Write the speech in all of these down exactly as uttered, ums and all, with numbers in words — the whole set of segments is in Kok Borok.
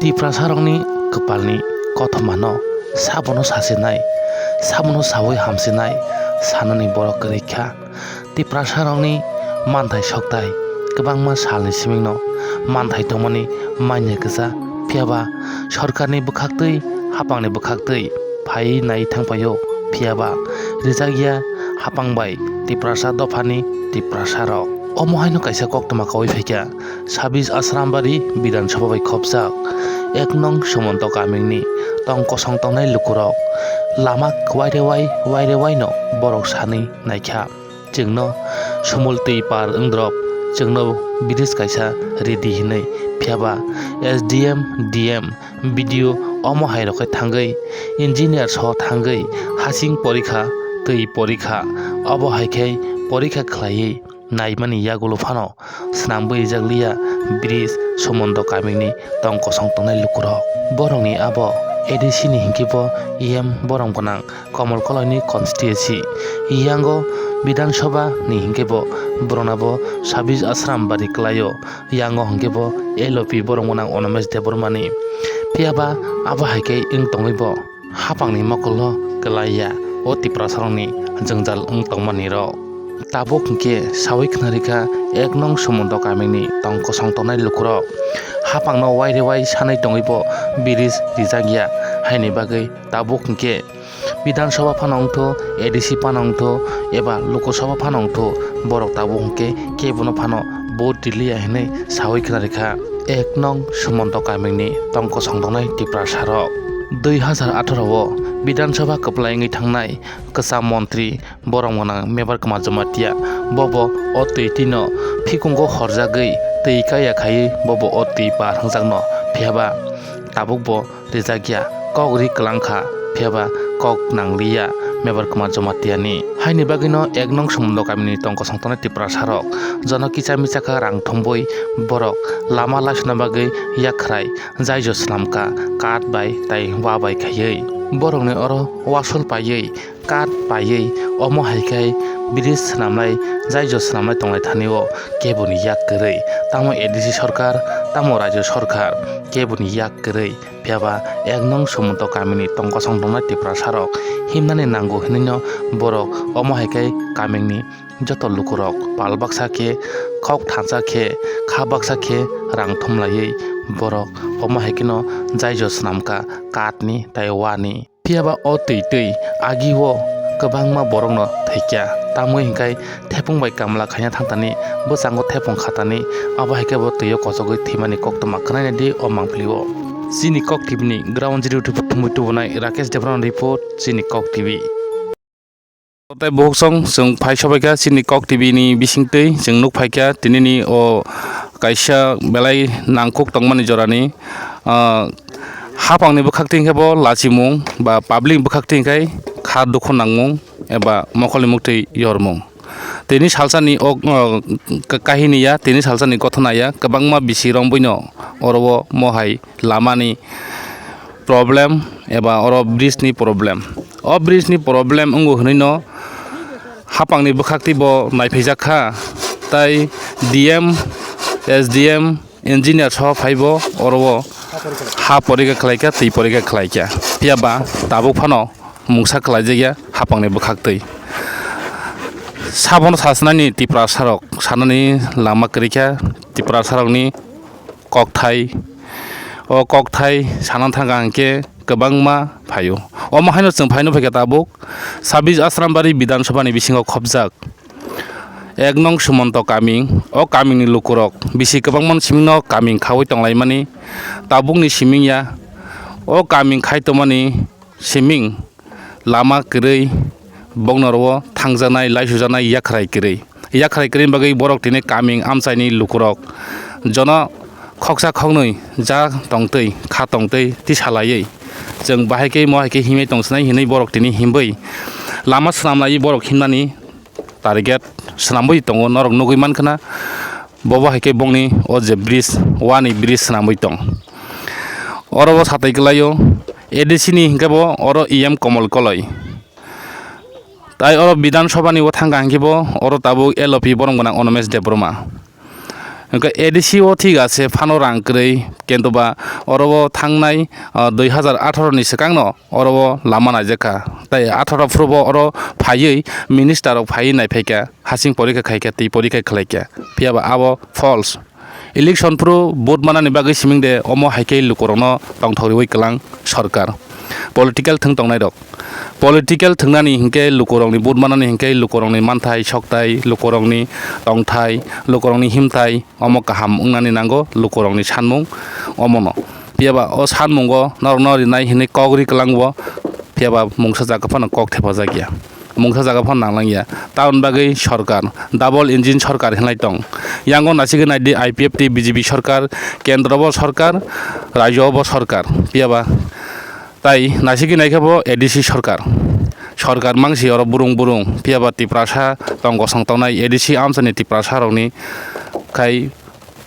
Tiprasarokni kwpalni kothomano sabono sasinai, sabono saui hamsinai sanani borok kwrwi kha. Tiprasarokni manthai sokthai kwbangma salni simingno manthai tongmani manya kwsa, phiyaba sorkarni bwkhaktwi, hapangni bwkhaktwi phaiwi nai thangpaio, phiyaba rijak ya hapang bai Tiprasa dophani Tiprasarok. Omo haino kaisa koktwma kaui phaikha. Sabis Asrambari Bidhan Sabha bai khopjak ek nong Sumonto kamingni tong kosong tongnai lukurok lama wairewai wairewaino borok sanwi naikha, "Chwngno sumul twi par wngdrop, chwngno bridge kaisa ridi," hinwi. Phiyaba S D M, D M, B D O omo hai rok khe thangwi, engineer so thangwi hasing porikha, twi porikha, obo hai khe porikha khlaiwi naimani yagulo phano swnamwi rijak liya bridge Sumonto kamingni tong kosong tongnai lukurok. Borokni abo A D C ni hinkhe bo E M borom gwnang Kamal Koloini constituency. Yango Bidhan Sabha ni hinkhe bo borokna bo Sabis Asram bari kwlaio. Yango hinkhe bo L O P borom gwnang Onomesh Debbarmani. Phiyaba abo hai khe wng tongwi bo hapangni mokolo kwlaiya o Tiprasarokni jwngjal wng tongmani rok. Tabuk hinkhe saui khna rikha ek nong Sumonto kamini tong kosong tongnai lukurok hapangno wairewai sanai tongwi bo bridge rijak ya haini bagwi tabuk hinkhe Bidhan Sabha phano wngthu, A D C phano wngthu, eba Lok Sabha phano wngthu, borok tabuk hinkhe kebono phano vote riliya hinwi saui khna rikha. Ek nong Sumonto kamini tong kosong tongnai Tiprasarok. Dui hazar atharo o Bidhan Sabha kwplai wngwi thangnai kwcham montri borom gwnang Mebar Kumar Jamatia, bobo o twi twino phikungo horjagwi twi kaya khaiwi bobo o twi par hwngjakno, phiyaba tabuk bo rijak ya, kok ri kwlang kha, phiyaba kok nang liya Mebar Kumar Jamatia ni. Haini bagwino ek nong Sumonto kamini tong kosong tongnai Tiprasarok jono kicha micha kha rang thumbui borok lama laisuna bagwi yakhrai jaijo swnam kha kath bai tai wa bai khaiwi. Borokni oro wasol paiwi kath paiwi omo hai khe bridge swnamnai jaijo swnamnai tonglai thani o keboni yak kwrwi. Tamo A D C sorkar, tamo rajyo sorkar keboni yak kwrwi. Phiyaba ek nong Sumonto kamini tong kosong tongnai Tiprasarok himnani nango hinwino borok omo hai khe kamini joto lukurok pal baksa khe, khok thansa khe, kha baksa khe rang thumlaiwi borok omo hai kheno jaijo swnamkha kathni tai wani. Phiyaba o twi twi agi o kwbangma borokno thwikya, tamwi hwnkhe thepung bai kamla khaina thangtani, bwskango thepung khatani, abo hai khe bo twi o kochogwi thwimani koktwma khwnaina di o mangpili-o. Chini Kok T V ni ground zero two thumwi tubunai Rakesh Debbarma report, chini Kok T V. Tei bukhuk song chwng phai sobaikha chini Kok T V ni bisingtwi chwng nukphaikha tinini o kaisa belai nangkuk tongmani jorani, ah, hapangni bwkhak twi hwnkhe bo lachimung ba public bwkhak twi hwnkhe kha dukhu nangmung eba mokolni muktwi yormung. Tini salsani o, o, ka-, kahini ya, tini salsani gothona ya, kwbangma bisi rombuino oro o mohai lamani problem eba oro bridge ni problem. O bridge ni problem wngo hwnwi no hapangni bwkhak twi bo naiphaijak kha, tai D M, S D M, engineer so phai bo oro o ha porikha khlai kha, twi porikha khlai kha. Phiya ba tabuk phano mungsa khlaijak ya hapangni bwkhak twi. Sabono sasnani Tiprasarok sanani lama kwrwi kha, Tiprasarokni kokthai. O kokthai sana thangkha hwnkhe kwbangma phaio. Omo haino chwng phaino phaikha tabuk Sabis Asrambari Bidhan Sabha ni bisingo khopjak ek nong Sumonto kaming. O kamingni lukurok bisi kwbangma simingno kaming khaui tonglaimani tabukni siming ya. O kaming khai tongmani siming lama kwrwi, boknoro o thangjaknai, laisujaknai yakhrai kwrwi. Yakhrai kwrwini bagwi borok tini kaming amchaini lukurok jono khoksa khoknwi ja tongtwi, kha tongtwi tisa laiwi chwng bahai khe mohai khe himwi tongsinai hinwi borok tini himwi lama swnam laiwi borok himnani target swnamwi tongo, norok nugwi mankha na. Bobo hai khe bongni o je bridge, wani bridge swnamwi tong. Oro bo satai kwlaio A D C ni hinkhe bo oro E M Komol Koloi. Tai oro Bidhan Sabha ni o thangkha hinkhe bo oro tabuk L O P borom gwnang Onomesh Debbarma. Hwnkhe A D C o thik ase phano rang kwrwi, kintu ba oro o thangnai, ah, dui hazar atharo ni swkangno oro o lama naijakha. Tai atharo phuru bo oro phaiwi minister rok phaiwi naiphaikha, hasing porikha khaikha, twi porikha khlaikha. Phiya ba abo false. Election phuru vote manani bagwi siming de omo hai khe lukurokno tongthok riwi kwlang sorkar. Political thwng tongnai rok. Political thwngnani hinkhe lukurokni vote manani hinkhe lukurokni manthai, sokthai, lukurokni tongthai, lukurokni himthai, omo kaham wngnani nango lukurokni sanmung omono. Phiya ba o sanmungo norokno rinai hinwi kok ri kwlango, phiya ba mungsa jaga phano kok thepajak ya. Mungsa jaga phano nanglang ya. Tamoni bagwi sorkar, double engine sorkar hinlai tong. Yango naisingwi nai di, I P F T, B J P sorkar, kendro bo sorkar, rajyo bo sorkar. Phiya ba tai naisingwi nai khe bo A D C sorkar. Sorkar mangsi oro burung burung, phiya ba Tiprasa tong kosong tongnai A D C amchani Tiprasa rokni khai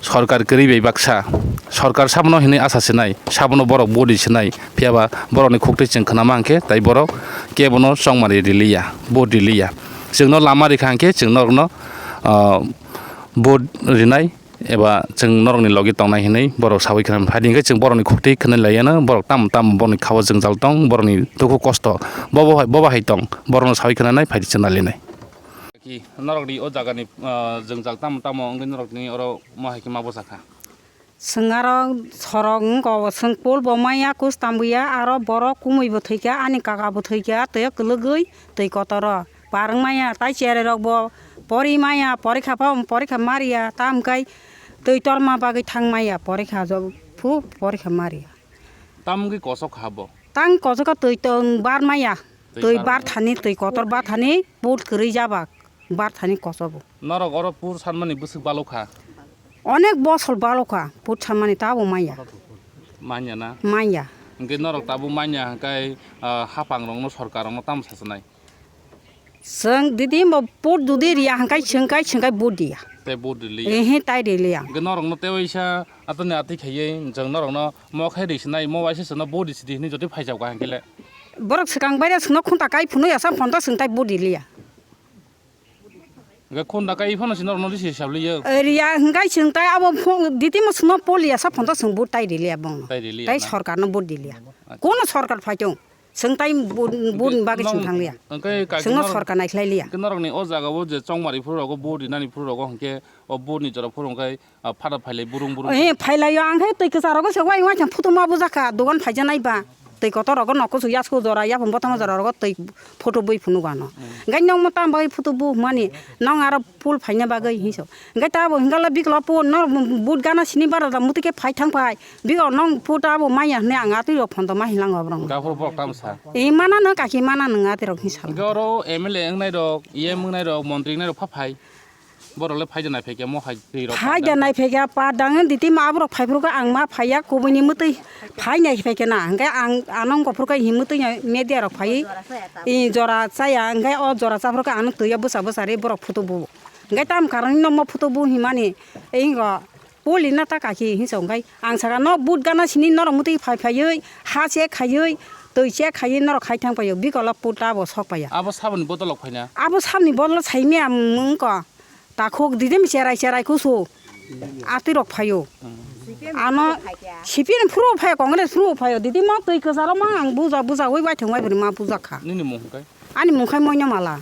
sorkar kwrwi bai baksa. Sorkar sabono hinwi asa sinai, sabono borok body sinai, phiya ba borokni khuktwi chwng khwnama hwnkhe tai borok kebono chongmani riliya, vote riliya. Chwngno lama rikha hwnkhe chwng norokno, ah, vote rinai eba chwng norokni logi tongnai hinwi borok sawi khna phai di hwnkhe chwng borokni khuktwi khwnwi laiyano, borok tamo tamo borokni khao jwngjal tong, borokni dukhu kosto bobo hai, bobo hai tong, borokno sawi khna nai phai di chwng nai linai. Ki norokni o jagani, ah, jwngjal tamo tamo wngwi norokni oro mo hai khe ma bwsa kha? Chwng aro sorok wngkha, chwng pol bo maya, kus tambuya, aro borok kumui bo thwikha, ani kaka bo thwikha, twi kwlwgwi twi kotoro par wng maya, tai cherai rok bo pori maya, porikha pho porikha mariya, tam kai twi torma bagwi thang maya, porikha jo phu porikha mariya. Tam wngwi kosok kha bo? Tang kosok kha twi tong bar maya, twi bar thani, twi kotor bar thani, put kwrwi jabak bar thani kosobo. Norok oro pur sanmani bwswk balokha? Onek bosor balokha, pur sanmani tabo manya. Manya na? Manya. Hwnkhe norok tabuk manya hwnkhe, ah, hapang rokno, sorkar rokno tamo sachinai? Chwng didi mo pur dudi riya hwnkhe chwngkai chwngkai vote diya. Tei vote riliya? Ehe, tai riliya. Hwnkhe norokno tei waisa atoni atwi khaiwi chwng norokno mo khai risinai, mo waisa chwngno vote risidi hinwi jotoi phaijakha hwnkhe le? Borok swkang baire chwngno khunta kai phunui asa phonto chwng tai vote riliya. Hwnkhe khunda kai phano si norokno risi hisab liyo. Area hwnkhe chwng tai abo phung, ditimo chwngno pol ya sa phonto chwng vote tai riliya bongno. Tai riliya na? Tai sorkarno vote riliya. Acha. Kono sorkar phaitong? Chwng tai vote, vote ni bagwi chwng thangliya. Hwnkhe kaki chwngno norok, sorkar naikhlai liya. Hwnkhe norokni o jaga o je chongmari phuru rogo vote rinani phuru rogo hwnkhe o vote ni jora phuru hwnkhe Ah, phada phailai burung burung. He, phailaio, ang khe twi kwcharo se wai wai thang photo ma bujakha, dogan phaijanai ba. Twi kotor rogo nokho su yasku jora, yapung botama jora rogo twi photo bui phunuk ano. Hmm. Gai nong mo tam bai photo bu mani, nong aro pul phaina bagwi hinso. Gai ta bo hingala bikla po no but gana sini bara da muti khe phai thang phai. Bigo nong photo abo maya hne ang atwi rok phondo ma hilang obrong. Gaphur bok tam sa. E mana no kaki mana nang atwi rok hinsa. Goro M L A wngnai rok, E M wngnai rok, montri wngnai rok pha phai. Borok le phaida nai phaikha mo hai twi rok. Phaida nai phaikha pa dang diti ma aborok phaiphuru khe ang ma phaiya kubuni mwtwi phai nai phaikha na hwnkhe ang ano wngkha phuru khe himwi twi media rok phaiwi i jora chaya hwnkhe o jora chaphuru khe ano twi o bwsa bwsa ri borok photo bu hwnkhe tam karon no mo photo bu himani ingo poli na ta kaki hinsa hwnkhe ang saka no but gana sini norok mwtwi phai phaiwi ha che khaiwi twi che khaiwi norok khai thang paio bikolo put abo sok paia. Abo saboni bodol rok phaina? Abo saboni bodol saimya wngkha. Takhuk didimi cherai cherai kusu atwi rok phaio. Hmm. Ano C P M phuru phaio, Congress phuru phaio. Didi mo twi kwcharo ma ang buja buja wi bai thwng bai bwrwi ma buja kha. Nini mung hwnkhe? Ani mung khai Moino Mala.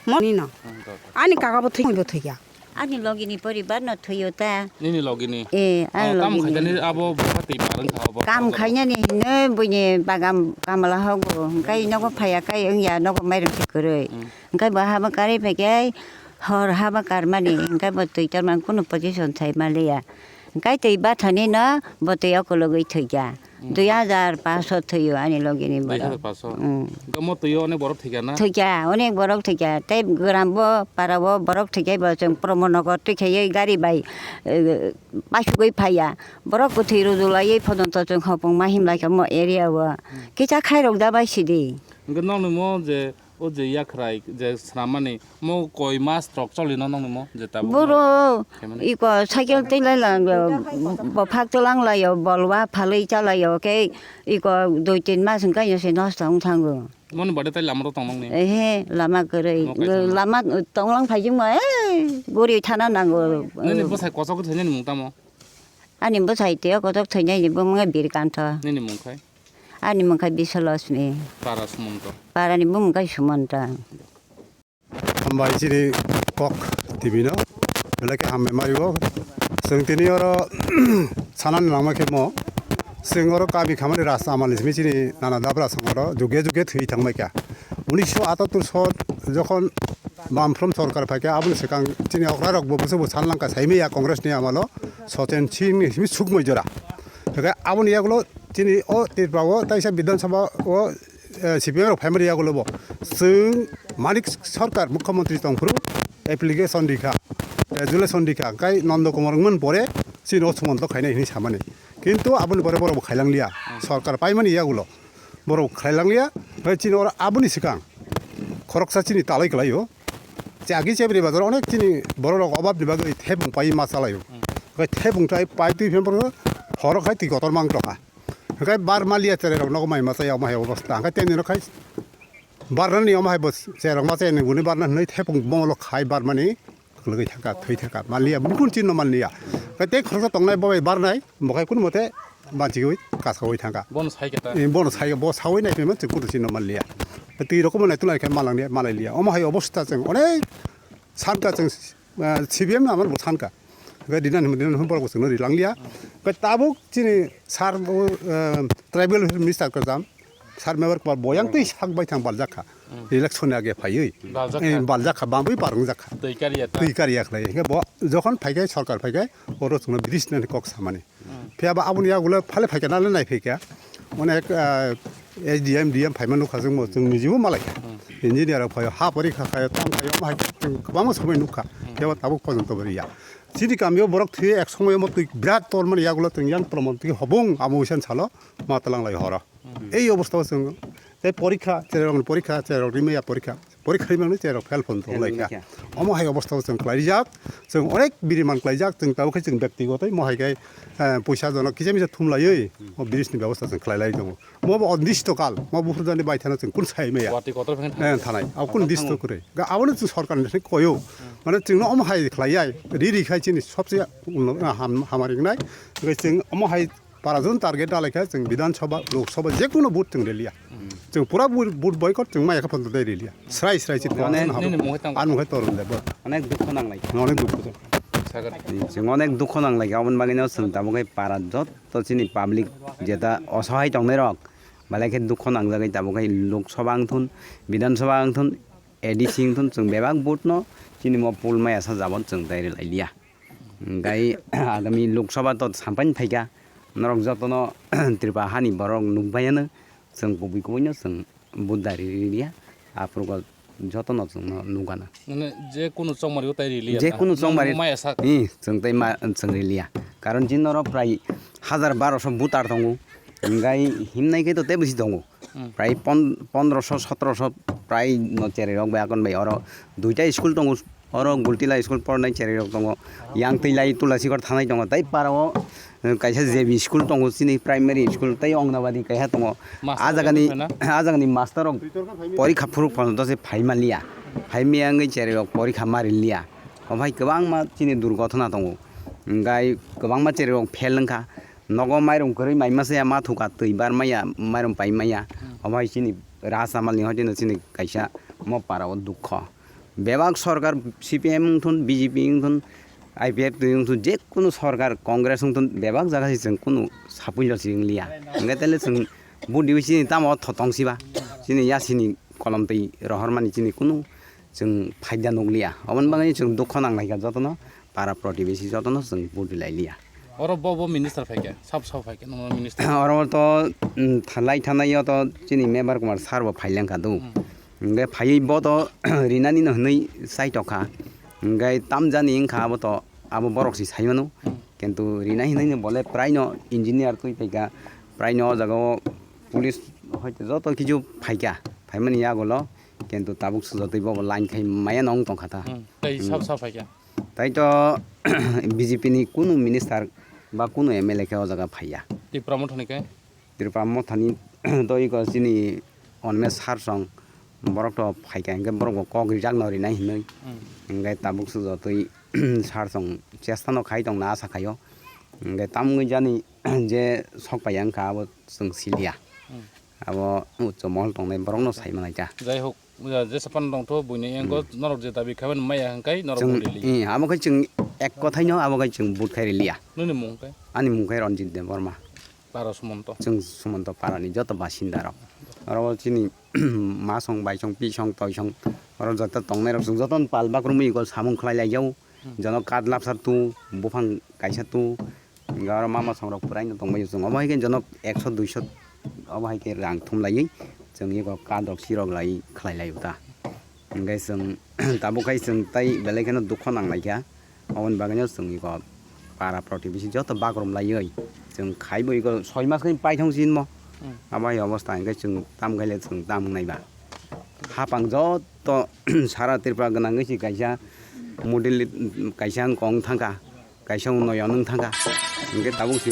Mo nino. Hmm, to, to. Ani kaka bo thwi bo thwi ya. Ani logi ni poribar no thwi o ta. Nini logi ni? Eh, ani logi ni. Oh, kam khainani abo bwkha twi par wngkha abo. Kam khainani hinwi buini bagam kamala hogo. Hwnkhe nogo phaiya kai wngya nogo mairum se kwrwi. Hmm. Hwnkhe bo habo karwi phaikhe hor habo karmani, hwnkhe bo twi tormani kunu position sai manliya. Hwnkhe twi bathani no bo twi o kologwi thwikha. Hmm. Dui hajar paso thwio ani logini borok. Dui hajar paso? Hmm. Hwnkhe mo twi o onek borok thwikha na? Thwikha, onek borok thwikha. Tei gram bo para o borok thwikhai bo chwng Promo Nogo twikhaiwi gari bai, eh, paisugwi phaiya. Borok kwthwi rujulaiwi phono to chwng hopong ma himlaikha mo area o. Hmm. Kisa khairok da bai sidi. Hwnkhe nokni mo je O je yakhrai je swnamani mo koi mas rok choli no nongni mo je tabuk. Boro khaimani. Iko cycle tei lai la, bo phak tlang lai yo, bolwa phalwi cha lai yo, khe iko dui tin mas wngkha yo se nosto wng thango. Moni bade tai lama rok tong nongni. Ehe, lama kwrwi. Mo kaisa lama tonglang phaijingma, eh, guri thana nango. Nini bwsai kochok thai nini mung tamo? Ani bwsai tei kochok thai nini bumung Birkanto. Nini mung khai? Ani mung khai Biswalakshmi. Para Sumonto. Parani bumung khai Sumonto. Hambai chini kok T V no, belai khe hambai mario. Chwng tini oro sanani langma khe mo, chwng oro kami khamani rasta amani simi chini nana dabra song oro juge juge thwi thangbai kha. Unisho atattur sor jokhon Bamfront sorkar phaikha, aboni swkang chini okra rok bo bwswk bo sanlangkha saimaya Congress ni amalo Sochen Singh ni simi sukmoi jora. Hwnkhe aboni yagulo chini o Tripura o taisa Bidhan Sabha o eh, C P M rok phaimani yagulo bo chwng Manik Sarkar Mukhyamantri tongphuru application rikha, eh, resolution rikha, hwnkhe Nanda Kumar wngmani pore chini o Sumonto khainai hinwi samani. Kintu aboni pore borok bo khailangliya, sorkar paimani yagulo borok khailangliya, hwnkhe chini oro aboni swkang khoroksa chini talai kwlaio. Chagi chebri bazar onek chini borok rok obab ni bagwi thebung pai ma chalaio. Hwnkhe thebung tai pai twi phai borok horo khai twi kotor mang tongkha. Hwnkhe bar maliya cherai rok nogo mai masa ya omo hai obostha. Hwnkhe tei nino khai barnani omo hai bo cherai rok masa ya ni buni barna hinwi thepung bongolo khai barmani kwlwgwi thangkha, thwi thangkha. Maliya bukun chinno maliya. Hwnkhe tei khoroksa tongnai bo bai barnai, bo khai kunu mote banchigwi kasawi thangkha. Bono sai khe ta. Eh, bono sai, bo sawi nai phima chwng kunu chinno maliya. Twi rok omo nai tulai khe malangni malai liya. Omo hai obostha chwng onek sankha chwng, eh, C P M ni amar bo sankha. Hwnkhe dinani, dinani hwn borok bo chwngno rilangliya. Hwnkhe tabuk chini sir bo, eh, tribal minister kwcham, sir Mevar Kumar bo yang twi sak bai thang baljak kha. Election ni age phaiwi. Baljak kha. Eh, baljak kha, bangwi barwngjak kha. Twi kariya ta. Twi kariya khlai. Hwnkhe bo jokhon phaikhai, sorkar phaikhai, oro chwngno bridge nani kok samani. Phiya ba aboni yagulo phale phaikha nalai nai phaikha. Onek, ah, S D M, D M phaima nukha chwngbo, chwng nijibo malai kha. Engineer rok phaio, ha porikha khaio, tam khaio, omo hai chwng kwbangma somoi nukha. Phiya ba tabuk pojonto bo riya. Chini kamio borok thwi ek somoio mo twi birat tormani yagulo chwng yang tolomon twi hobung amo uisan salo ma tlanglai horo. Ei obostha o chwng tei porikha, chererokni porikha, chererok rimaya porikha. Porikha rimani chererok fail phone tong lai kha. Omo hai obostha o chwng khlai rijak, chwng onek biriman khlaijak, chwng tabuk khe chwng byaktigoto mo hai khe, eh, puisa jono kisa misa thum laiwi o bridge ni bebosta chwng khlai lai tongo. Mo bo ondisto kal, mo buphur jani bai thana chwng kun sai maya. Watwi kotor pheng thanai. Eh, thanai. Abo kun disto kwrwi. Ga abono chwng sorkar ni thani koyo. Mane chwngno omo hai khlai yai, ri ri khai chini sobse ulo, ah, ham, hamari wngnai. Hwnkhe chwng omo hai para jon target dalai kha chwng Bidhan Sabha, Lok Sabha je kono vote chwng riliya. Chwng pura vote, vote boycott chwng maya kha phanto dai riliya. Srai srai chit ko. Onek, nini mungwi tang. Ano hai torun de bo. Onek dukho nang lai. Onek dukho. Sagar. Chwng onek dukho nang lai. Aboni bagwi no chwng tabuk hai para jotto chini public jeta osohai tongnai rok. Belai khe dukho nangjagwi tabuk hai Lok Sabha wngthun, Bidhan Sabha wngthun, A D C wngthun chwng bebak vote no chini mo poll maya sa jabon chwng dai rilai liya. Hwnkhe agami Lok Sabha to sampaini phaikha, norok jotono Tripura hani borok nukbaiano, chwng kubui kubuino chwng vote dari riliya, aphuru jotono chwngno nukgana. Mane je kunu chongmari tai riliya. Je kunu chongmari maya sak. Chwng tai ma chwng riliya. Karon chini norok prai hazar barosho voter tongo, hwnkhe himnai khe to tei bwswi tongo. Prai pon-, pondroso, sotroso prai no cherai rok bai akon bai oro duita school tongo, oro Gultila school pornai cherai rok tongo, yang twi lai Tulasikhor thanai tongo, tei para o, eh, kaisa J B school tongo, chini primary school tei Anganwadi kaisa tongo. Ah jagani, ah jagani master rok porikha phuruk phono dose phai manliya, phai maya wngwi cherai rok porikha ma riliya, omo hai kwbangma chini durgothona tongo, hwnkhe kwbangma cherai rok fail wngkha. Nogo mairum kwrwi mai masa ya, ma thuka twi bar maya, mairum pai maya. Omo hai chini Raja Amal ni hoitino chini kaisa mo para o dukho. Bebak sorkar C P M wngthun, B J P wngthun, I P F T wngthun, je kunu sorkar Congress wngthun, bebak jaga se chwng kunu sapui lo se wngliya. Hwnkhe tele chwng budi chini tamo thotong siba. Chini yasini kolom twi rohor mani chini kunu chwng phaida nukliya. Oboni bagwi chwng dukho nang lai kha jotono, para protibesi jotono chwng vote rilai liya. Oro bo, bo minister phai khe, sab, sab phai khe, nono minister. Oro to, mm, thalai thanai yo to chini Mevar Kumar sir bo phai leng kha do. Hmm. Hwnkhe phaiwi bo to rinani no hwnwi chai tokha. Hwnkhe tamjani wngkha abo to, abo borok si sai mano. Hmm. Kintu rinai hinwi no bole prai no engineer twi phai kha, prai no o jaga o police hoite joto kichu phai kha, phai mani yagulo Kintu tabuk sujotwi bobo line khai maya nong tongkha ta. Hmm. Tei Hmm. sab sab phaikha. Tai to B J P ni kunu minister ba kunu M L A khe o jaga phaiya. Tipra Motha ni khe? Tipra Motha ni to iko chini onme sar song borok to phaikha, hinkhe borok bo kok rijak no rinai hinwi. Hmm. Hinkhe tabuk sujotwi sar song chesta no khai tong na asa khaio. Hinkhe tamungwi jani je sok paiya wngkha abo chwng siliya. Hmm. Abo ucho mohol tongnai borok no sai manai ta. Jai hok, jesa pan tong tho buini engko Hmm. norok je dabi khaimani maya hwnkhe norok Chwng, vote rili. Eh, abo khai chwng ek kothai no abo khai chwng vote khai riliya. Nini mung khe? Ani mung khai Ranjit Debbarma. Para Sumonto. Chwng Sumonto para ni joto basinda rok. Oro chini masong, baisong, pisong, toisong, oro joto tongnai rok chwng joto pal bakrumwi iko samung khlai lai jao. Hmm. Jono card lapsa tu, buphang kaisa tu, hinkhe oro mama songrok puraino tongbaio chwng. Omo hai khe jono ekso duiso obo hai khe rang thum laiwi chwng iko card rok sirok lai khlai laio ta. Hinkhe chwng tabuk khai chwng tai belai kheno dukho nang lai kha. Oboni bagwino chwng iko para protibesi joto bakrum laiwi chwng khaibo iko soi mas khai paithong sinmo. Hmm. Abo hai obostha hinkhe chwng tam khaile chwng tam wngnai ba. Hapang joto sara Tripura gwnangwi si kaisa model kaisa wng kong thangkha, kaisa wng noyon wng thangkha. Hinkhe tabuk si